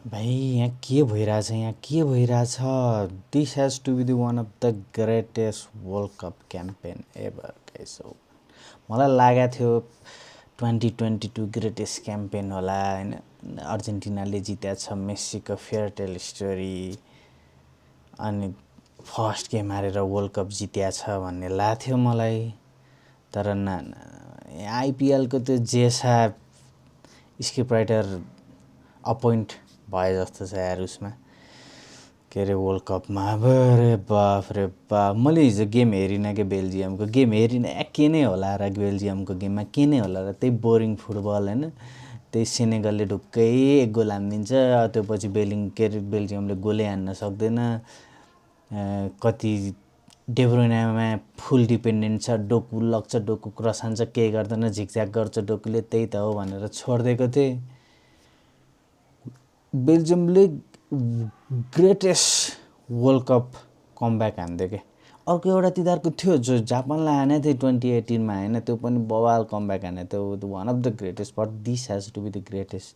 भाइ यहाँ के भइरहेछ this has to be the one of the greatest world cup campaign ever guys हो। मलाई लागेको थियो 2022 ग्रेटेस्ट क्याम्पेन होला होइन। अर्जेन्टिनाले जितेको छ, मेस्सीको फेयरटेल स्टोरी, अनि फर्स्ट गेम हारेर वर्ल्ड कप जितेको छ भन्ने लाग्थ्यो मलाई। तर ना आइपिएलको त्यो जेसा स्क्रिप्ट राइटर अपोइन्ट भए जस्तो छ यार उसमा, के अरे वर्ल्ड कपमा। अब रे बाफ मैले हिजो गेम हेरिनँ कि बेल्जियमको गेम हेरिनँ। के नै होला र बेल्जियमको गेममा के नै होला र, त्यही बोरिङ फुटबल होइन। त्यही सेनेगलले ढुक्कै एक गोल हानिदिन्छ, त्यो पछि के अरे बेल्जियमले गोलै हान्न सक्दैन। कति डेब्रोइनामा फुल डिपेन्डेन्ट छ, डोकु लग्छ, डोकु क्रस हान्छ, केही गर्दैन, झिकझ्याक गर्छ डोकुले, त्यही त हो भनेर छोडिदिएको थिएँ। बेल्जियमले ग्रेटेस्ट वर्ल्ड कप कमब्याक हान्थ्यो क्या। अर्को एउटा तिनीहरूको थियो जो जापानलाई हानेको थियो 2018मा होइन, त्यो पनि बवाल कमब्याक हानेको थियो, one of the greatest. But this has to be the greatest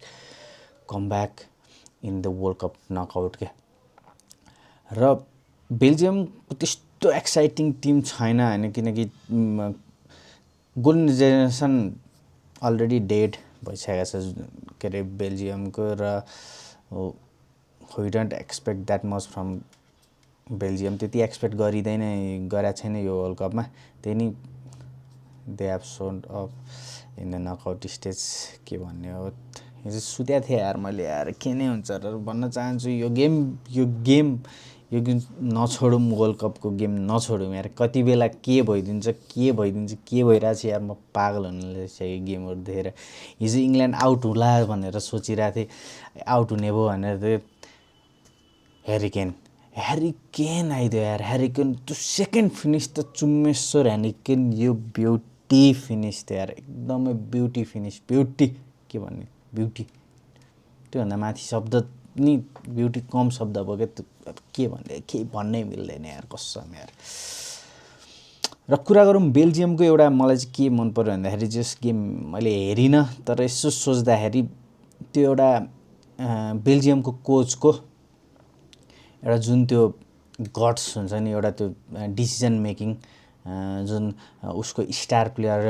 comeback in the world cup knockout क्या। र बेल्जियमको त्यस्तो एक्साइटिङ टिम छैन होइन, किनकि गोल्डन जेनेरेसन अलरेडी डेड भइसकेको छ के अरे बेल्जियमको। र we don't expect that much from Belgium. त्यति एक्सपेक्ट गरेको छैन यो वर्ल्ड कपमा। त्यही नि they have shown off in the knockout stage. के भन्ने हो, हिजो सुतेको थिएँ यार मैले, यार के नै हुन्छ र भन्न चाहन्छु। यो गेम नछोडौँ, वर्ल्ड कपको गेम नछोडौँ यार। कति बेला के भइरहेछ यार, म पागल हुन लागिसकेँ गेमहरू देखेर। हिजो इङ्ल्यान्ड आउट होला भनेर सोचिरहेको थिएँ, आउट हुने भयो भनेर थियो। ह्यारिकेन आइदियो यार। ह्यारिकेन त्यो सेकेन्ड फिनिस त चुम्मेश्वर ह्यारिकेन, यो ब्युटी फिनिस थियो यार, एकदमै ब्युटी फिनिस। ब्युटी के भन्ने, ब्युटी त्योभन्दा माथि शब्द नि, ब्युटी कम शब्द भयो क्या। त्यो के भन्ने, केही भन्नै मिल्दैन यार, कसम यार। र कुरा गरौँ बेल्जियमको, एउटा मलाई चाहिँ के मन पऱ्यो भन्दाखेरि, जस गेम मैले हेरिनँ तर यसो सोच्दाखेरि त्यो एउटा बेल्जियमको कोचको एउटा जुन त्यो गट्स हुन्छ नि, एउटा त्यो डिसिजन मेकिङ, जुन उसको स्टार प्लेयर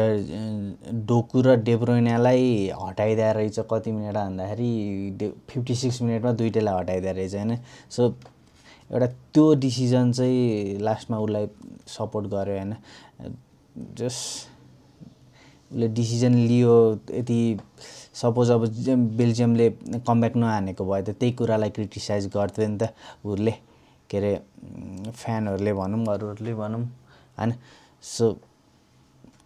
डोकु र डेब्रोइनालाई हटाइदिएर रहेछ। कति मिनट भन्दाखेरि 56 मिनटमा दुइटैलाई हटाइदिएर रहेछ होइन। सो एउटा त्यो डिसिजन चाहिँ लास्टमा उसलाई सपोर्ट गर्यो होइन। जस उसले डिसिजन लियो यति। सपोज अब बेल्जियमले कमब्याक नहानेको भए त त्यही कुरालाई क्रिटिसाइज गर्थ्यो नि त उसले, के अरे फ्यानहरूले भनौँ, अरूहरूले भनौँ होइन। सो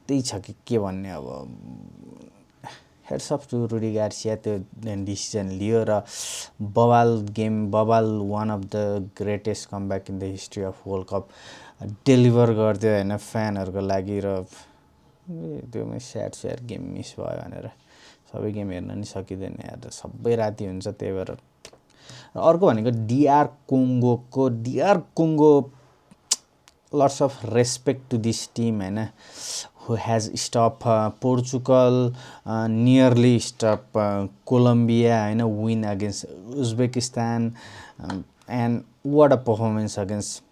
त्यही छ कि के भन्ने अब। Heads of to Rudy Garcia, त्यो डिसिजन लियो र बवाल गेम, बवाल one of the greatest comeback in the history of world cup deliver गरिदियो होइन फ्यानहरूको लागि। र त्यो स्याड छु यार, गेम मिस भयो भनेर। सबै गेम हेर्न नि सकिँदैन यार, सबै राति हुन्छ, त्यही भएर। अर्को भनेको DR Congo, lots of respect to this team होइन, who has stop Portugal, nearly stop Colombia होइन, win against Uzbekistan, and what a performance against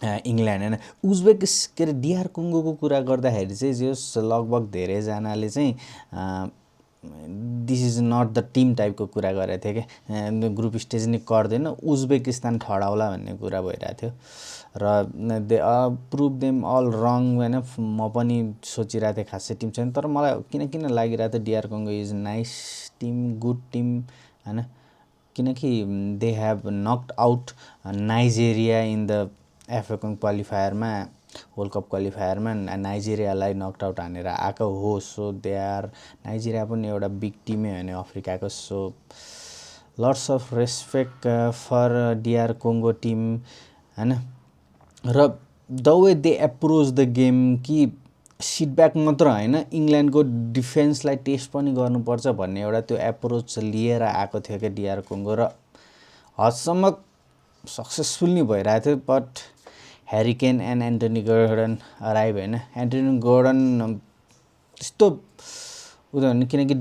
England होइन। के अरे डिआर कोङ्गोको कुरा गर्दाखेरि चाहिँ जस लगभग धेरैजनाले चाहिँ this is not the team टाइपको कुरा गरेको थियो क्या। ग्रुप स्टेज नै गर्दैन, उज्बेकिस्तान ठडाउला भन्ने कुरा भइरहेको थियो। र दे प्रुभ देम अल रङ होइन। म पनि सोचिरहेको थिएँ खासै टिम छैन, तर मलाई किन लागिरहेको थियो DR Congo is nice team, good team होइन। किनकि they have knocked out Nigeria in the FA क्वालिफायरमा, वर्ल्ड कप क्वालिफायरमा नाइजेरियालाई नकड आउट हानेर आएको हो। सो दे आर, नाइजेरिया पनि एउटा बिग टिमै हो नि अफ्रिकाको। So lots of respect for DR Congo team होइन। र the way they approach the game, कि सिटब्याक मात्र होइन, इङ्ल्यान्डको डिफेन्सलाई टेस्ट पनि गर्नुपर्छ भन्ने एउटा त्यो एप्रोच लिएर आएको थियो क्या डिआर कोङ्गो। र हदसम्म सक्सेसफुल नि भइरहेको थियो। But Harry Kane and Anthony Gordon arrive होइन। एन्टोनी गोर्डन त्यस्तो उनीहरू, किनकि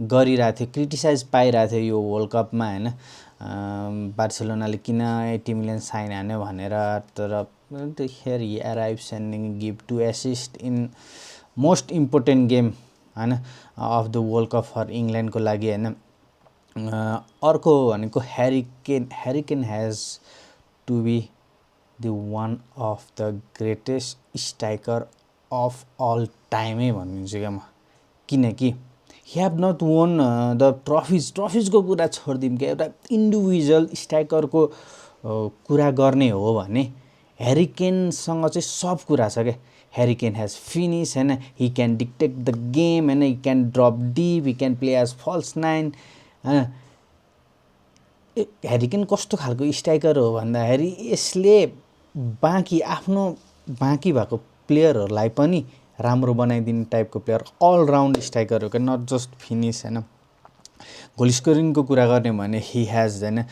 गरिरहेको थियो, क्रिटिसाइज पाइरहेको थियो यो वर्ल्ड कपमा होइन। बार्सिलोनाले किन 80 मिलियन साइन हान्यो भनेर, तर here he arrives and give 2 assist in most important game होइन of the world cup for इङ्ल्यान्डको लागि होइन। अर्को भनेको Harry Kane has to be the one of the greatest striker of all टाइमै भनिदिन्छु क्या म, किनकि he have not won the ट्रफिजको कुरा छोडिदिउँ क्या, एउटा इन्डिभिजुअल स्ट्राइकरको कुरा गर्ने हो भने ह्यारिकेनसँग चाहिँ सब कुरा छ क्या। ह्यारिकेन हेज फिनिस होइन, he can dictate the game होइन, he can drop deep, he can play as false nine होइन। ह्यारिकेन कस्तो खालको स्ट्राइकर हो भन्दाखेरि यसले बाँकी भएको प्लेयरहरूलाई पनि राम्रो बनाइदिने टाइपको प्लेयर, अलराउन्ड स्ट्राइकर हो क्या, नट जस्ट फिनिस होइन। गोल स्कोरिङको कुरा गर्ने भने ही हेज होइन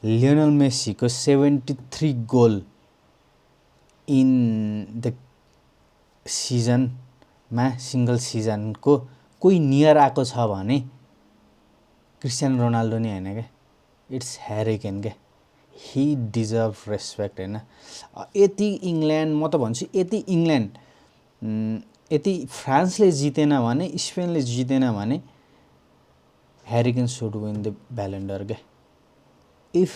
लियोनल मेसीको 73 गोल इन द सिजनमा, सिङ्गल सिजनको कोही नियर आएको छ भने क्रिस्टियानो रोनाल्डो नै होइन क्या, इट्स ह्यारिकेन क्या। ही डिजर्भ रेस्पेक्ट होइन। यति इङ्ल्यान्ड, म त भन्छु यति इङ्ल्यान्ड, यति फ्रान्सले जितेन भने, स्पेनले जितेन भने ह्यारिकेन सुड विन द ब्यालेन्डर क्या। इफ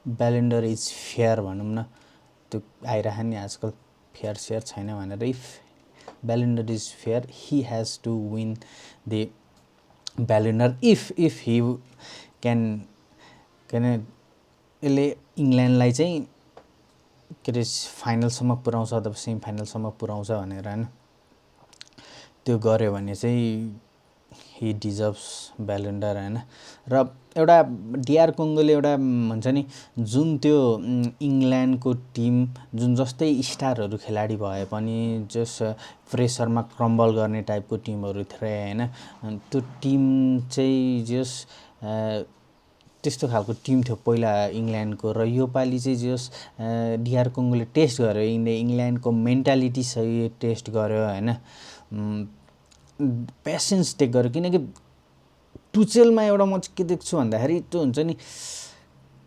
ब्यालेन्डर इज फेयर भनौँ न, त्यो आइरह नि आजकल फेयर सेयर छैन भनेर, if Ballon d'Or is fair he has to win the Ballon d'Or if he can यसले इङ्ल्यान्डलाई चाहिँ के अरे फाइनलसम्म पुऱ्याउँछ अथवा सेमी फाइनलसम्म पुऱ्याउँछ भनेर होइन, त्यो गऱ्यो भने चाहिँ ही डिजर्भ्स ब्यालेन्डर होइन। र एउटा डिआर कोङ्गोले एउटा भन्छ नि, जुन त्यो इङ्ल्यान्डको टिम जुन जस्तै स्टारहरू खेलाडी भए पनि जस प्रेसरमा क्रम्बल गर्ने टाइपको टिमहरू थिए होइन, त्यो टिम चाहिँ जस त्यस्तो खालको टिम थियो पहिला इङ्ल्यान्डको, र योपालि चाहिँ जस डिआर कोङ्गोले टेस्ट गर्यो, इङ्ल्यान्डको मेन्टालिटी सही टेस्ट गर्यो होइन, पेसेन्स टेक गर्यो। किनकि टुचेलमा एउटा म चाहिँ के देख्छु भन्दाखेरि त्यो हुन्छ नि,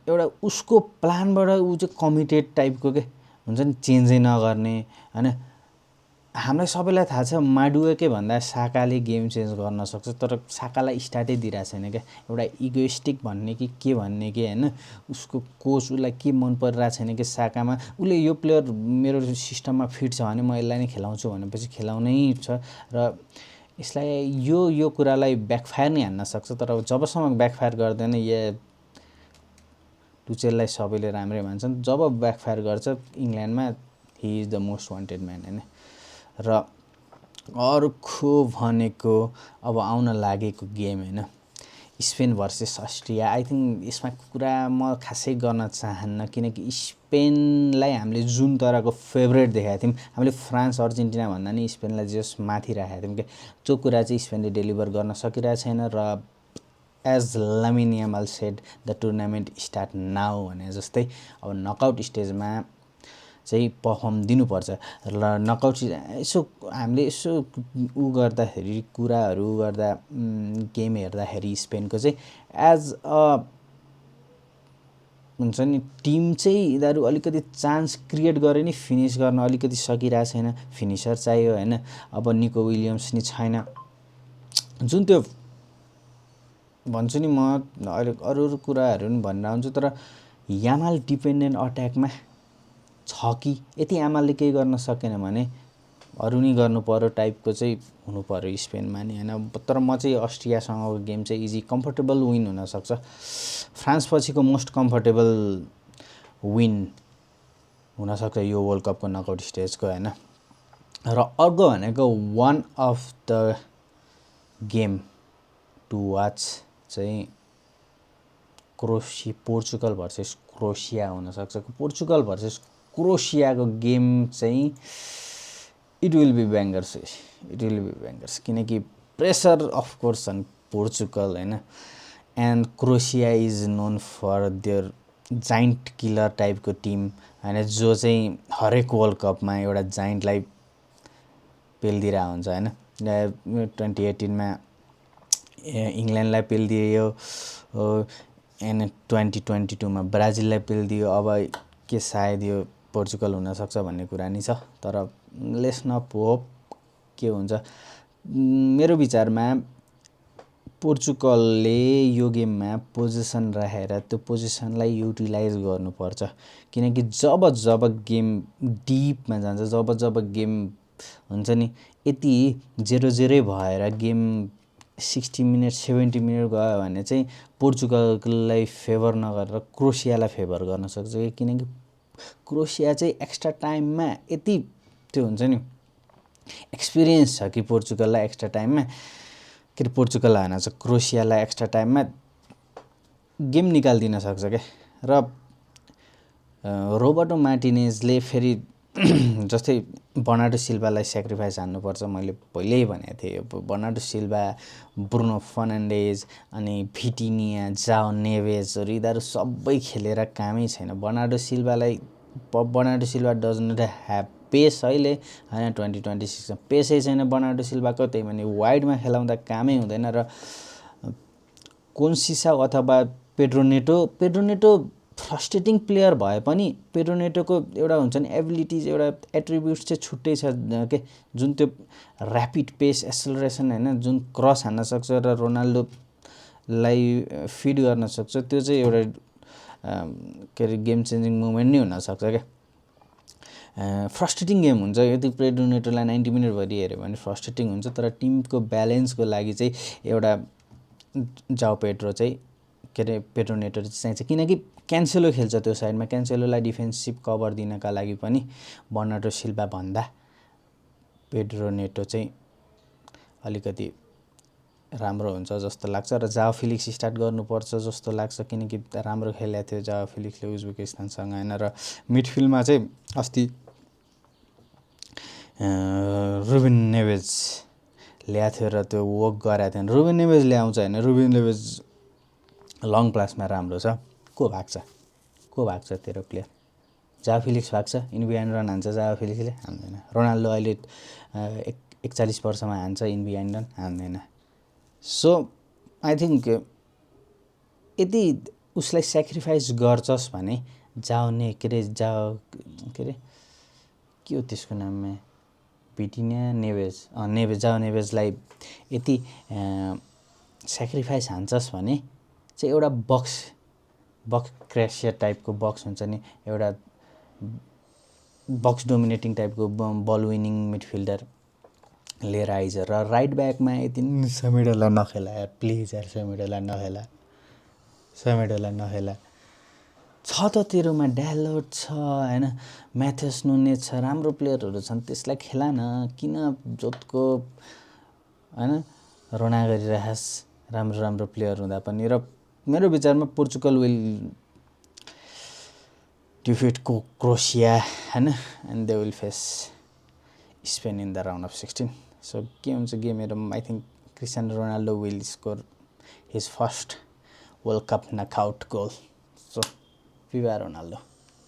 एउटा उसको प्लानबाट ऊ चाहिँ कमिटेड टाइपको के हुन्छ नि, चेन्जै नगर्ने होइन। हामीलाई सबैलाई थाहा छ माडुएकै भन्दा साकाले गेम चेन्ज गर्न सक्छ, तर साकालाई स्टार्टै दिइरहेको छैन क्या। एउटा इगोइस्टिक भन्ने कि के भन्ने कि होइन, उसको कोच उसलाई के मन परिरहेको छैन कि साकामा, उसले यो प्लेयर मेरो सिस्टममा फिट छ भने म यसलाई नै खेलाउँछु भनेपछि खेलाउनै छ। र यसलाई यो कुरालाई ब्याकफायर नै हान्न सक्छ, तर जबसम्म ब्याकफायर गर्दैन, या टुचेललाई सबैले राम्रै मान्छन्, जब ब्याकफायर गर्छ इङ्ल्यान्डमा he is the most wanted man होइन। र अर्को भनेको अब आउन लागेको गेम होइन, Spain versus Austria. I think यसमा कुरा म खासै गर्न चाहन्न, किनकि स्पेनलाई हामीले जुन तरहको फेभरेट देखाएको थियौँ, हामीले फ्रान्स अर्जेन्टिना भन्दा नि स्पेनलाई जस माथि राखेको थियौँ क्या, त्यो कुरा चाहिँ स्पेनले डेलिभर गर्न सकिरहेको छैन। र as Lamine Yamal said the tournament start now भने जस्तै अब नकआउट स्टेजमा चाहिँ पर्फर्म दिनुपर्छ। र नकआउट यसो हामीले यसो गर्दाखेरि कुराहरू गर्दा गेम हेर्दाखेरि स्पेनको चाहिँ एज अ हुन्छ नि टिम चाहिँ यिनीहरू अलिकति चान्स क्रिएट गरे नि फिनिस गर्न अलिकति सकिरहेको छैन, फिनिसर चाहियो होइन। अब निको विलियम्स नि छैन, जुन त्यो भन्छु नि म अहिले अरू कुराहरू पनि भनेर आउँछु, तर यामाल डिपेन्डेन्ट अट्याकमा छ कि यति यामालले केही गर्न सकेन भने अरू नि गर्नु पर्यो टाइपको चाहिँ हुनु पर्यो स्पेनमा नि होइन। तर म चाहिँ अस्ट्रियासँगको गेम चाहिँ इजी कम्फर्टेबल विन हुनसक्छ, फ्रान्स पछिको मोस्ट कम्फर्टेबल विन हुनसक्छ यो वर्ल्ड कपको नकआउट स्टेजको होइन। र अर्को भनेको one of the game to watch चाहिँ पोर्चुगल भर्सेस क्रोएसिया हुनसक्छ। पोर्चुगल भर्सेस क्रोएसियाको गेम चाहिँ इट विल बी ब्याङ्गर्स, किनकि प्रेसर अफकोर्स छन् पोर्चुगल होइन, and Croatia is known for their giant killer टाइपको टिम होइन, जो चाहिँ हरेक वर्ल्ड कपमा एउटा जाइन्टलाई पेलिदिरहेको हुन्छ होइन। 2018मा इङ्ल्यान्डलाई पेलिदियो एन्ड 2022मा ब्राजिललाई पेलिदियो। अब के सायद यो पोर्चुगल हुनसक्छ भन्ने कुरा नि छ, तर लेट्स नट होप के हुन्छ। मेरो विचारमा पोर्चुगलले यो गेममा पोजिसन राखेर त्यो पोजिसनलाई युटिलाइज गर्नुपर्छ, किनकि जब जब गेम डिपमा जान्छ, जब जब गेम हुन्छ नि यति 0-0 भएर गेम 60 मिनट 70 मिनट गयो भने चाहिँ पोर्चुगललाई फेभर नगरेर क्रोसियालाई फेभर गर्न सक्छ, किनकि क्रोसिया चाहिँ एक्स्ट्रा टाइममा यति त्यो हुन्छ नि एक्सपिरियन्स छ कि पोर्चुगललाई एक्स्ट्रा टाइममा के अरे पोर्चुगललाई होइन चाहिँ क्रोसियालाई एक्स्ट्रा टाइममा गेम निकालिदिन सक्छ क्या। र रोबर्टो मार्टिनेजले फेरि जस्तै बर्नार्डो सिल्भालाई सेक्रिफाइस हान्नुपर्छ, मैले पहिल्यै भनेको थिएँ। बर्नार्डो सिल्भा, ब्रुनो फर्नान्डेज अनि भिटिनिया, जाओ नेभेजहरू यिनीहरू सबै खेलेर कामै छैन। Bernardo Silva does not have pace अहिले होइन। 2026मा पेसै छैन बर्नार्डो सिल्भाको, त्यही भने वाइडमा खेलाउँदा कामै हुँदैन। र कोन्सिसा अथवा पेड्रो नेटो फ्रस्ट्रेटिङ प्लेयर भए पनि पेड्रो नेटोको एउटा हुन्छ नि एबिलिटिज, एउटा एट्रिब्युट्स चाहिँ छुट्टै छ के, जुन त्यो ऱ्यापिड पेस एसेलरेसन होइन, जुन क्रस हान्न सक्छ र रोनाल्डोलाई फिड गर्न सक्छ, त्यो चाहिँ एउटा के अरे गेम चेन्जिङ मोमेन्ट नै हुनसक्छ क्या। फ्रस्ट्रेटिङ गेम हुन्छ यदि पेड्रो नेटोलाई 90 मिनटभरि हेऱ्यो भने फ्रस्ट्रेटिङ हुन्छ, तर टिमको ब्यालेन्सको लागि चाहिँ एउटा जाओ पेड्रो चाहिँ के अरे पेड्रो नेटो चाहिन्छ, किनकि क्यान्सेलो खेल्छ त्यो साइडमा। क्यान्सेलोलाई डिफेन्सिभ कभर दिनका लागि पनि बर्नार्डो सिल्भा भन्दा पेड्रो नेटो चाहिँ अलिकति राम्रो हुन्छ जस्तो लाग्छ। र जाओ फिलिक्स स्टार्ट गर्नुपर्छ जस्तो लाग्छ, किनकि राम्रो खेलेको थियो जाओ फिलिक्सले उज्बेकिस्तानसँग होइन। र मिडफिल्डमा चाहिँ अस्ति रुबेन नेभेज ल्याएको थियो र त्यो वर्क गराएको थिएन। रुबेन नेभेज ल्याउँछ होइन, रुबेन नेभेज लङ प्लासमा राम्रो छ। को भाग्छ तेरो प्लेयर? जाओ फिलिक्स भाग्छ, इनबिहाइन्ड रन हान्छ जाओ फिलिक्सले, हान्दैन। रोनाल्डो अहिले 41 वर्षमा हान्छ इनबिहाइन्ड रन, हान्दैन। सो आई थिङ्क यदि उसलाई सेक्रिफाइस गर्छस् भने जाओ के हो त्यसको नाममा भिटिनिया जाओ नेभेजलाई यति सेक्रिफाइस हान्छस् भने चाहिँ एउटा बक्स क्र्यासियर टाइपको बक्स हुन्छ नि, एउटा बक्स डोमिनेटिङ टाइपको बल विनिङ मिडफिल्डर लिएर आइज। र राइट ब्याकमा यति सेमेडोलाई नखेला यार, प्लिज यार सेमेडोलाई नखेला। छ त तेरोमा ड्यालोट छ होइन, म्याथ्यस नुनेज छ, राम्रो प्लेयरहरू छन्, त्यसलाई खेला न, किन जोतको होइन रोना गरिरहेस् राम्रो प्लेयर हुँदा पनि। र मेरो विचारमा पोर्चुगल विल डिफिट क्रोसिया होइन, and they will face Spain in the round of 16। So के हुन्छ गेम हेरौँ। I think Cristiano Ronaldo will score his first world cup knockout goal. So विवा रोनाल्डो।